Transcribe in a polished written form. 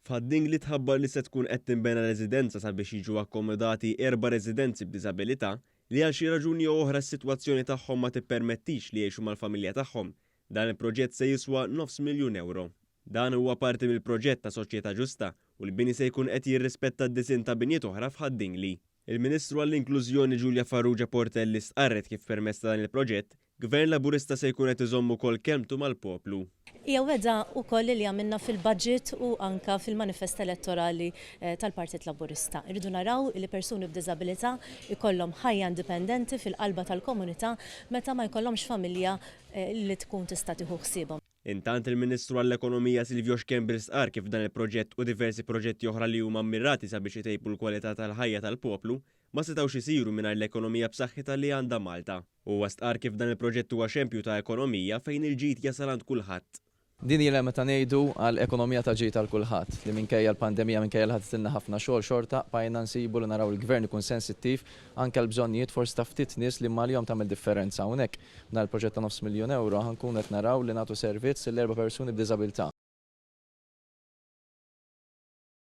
F'Ħad-Dingli tħabbar li se tkun qed tinbena residenza sabiex jiġu akkomodati erba' residenzi b'diżabilità li għal xi raġuni jew oħra s-sitwazzjoni tagħhom ma tippermettix li jgħixu mal-familja tagħhom. Dan il-proġett se jiswa nofs miljun ewro. Dan huwa parti mill-proġett ta' Soċjetà Ġusta u l-bini se jkun qed jirrispetta d-disinn ta' binjiet oħra f'Ħad-Dingli. Il-Ministru għall-Inklużjoni Julia Farrugia Portelli stqarret kif permezz ta' dan il-proġett, Gvern Laburista se jkun qed iżomm ukoll kelmtu mal-poplu. Hija wegħda wkoll li għamilna fil-budget u anke fil-manifest elettorali tal-Partit Laburista. Irridu naraw li persuni b'diżabilità jkollhom ħajja indipendenti fil-qalba tal-komunità meta ma jkollhomx familja li tkun tista' tieħu ħsiebhom. Intant il-Ministru għall-Ekonomija Silvio Schembri stqarr kif dan il-proġett u diversi proġetti oħra li huma mmirati sabiex itejbu l-kwalità tal-ħajja tal-poplu ma setgħux isiru mingħajr l-ekonomija b'saħħitha li għandha Malta. Huwa stqarr kif dan il-proġett huwa xempju ta' ekonomija fejn il-ġid jasal għand kulħadd. Din hi meta ngħidu għal ekonomija ta' ġid għal kulħadd, li minkejja l-pandemija, minkejja li ħaditilna ħafna xogħol, xorta bqajna nsibu li naraw il-Gvern ikun sensittiv anke għall-bżonnijiet forsi ta' ftit nies li imma għalihom tagħmel differenza. Hawnhekk, b'dan il-proġett ta' nofs miljun ewro, ħa nkunu qed naraw li nagħtu servizz lil erba' persuni b'diżabilità.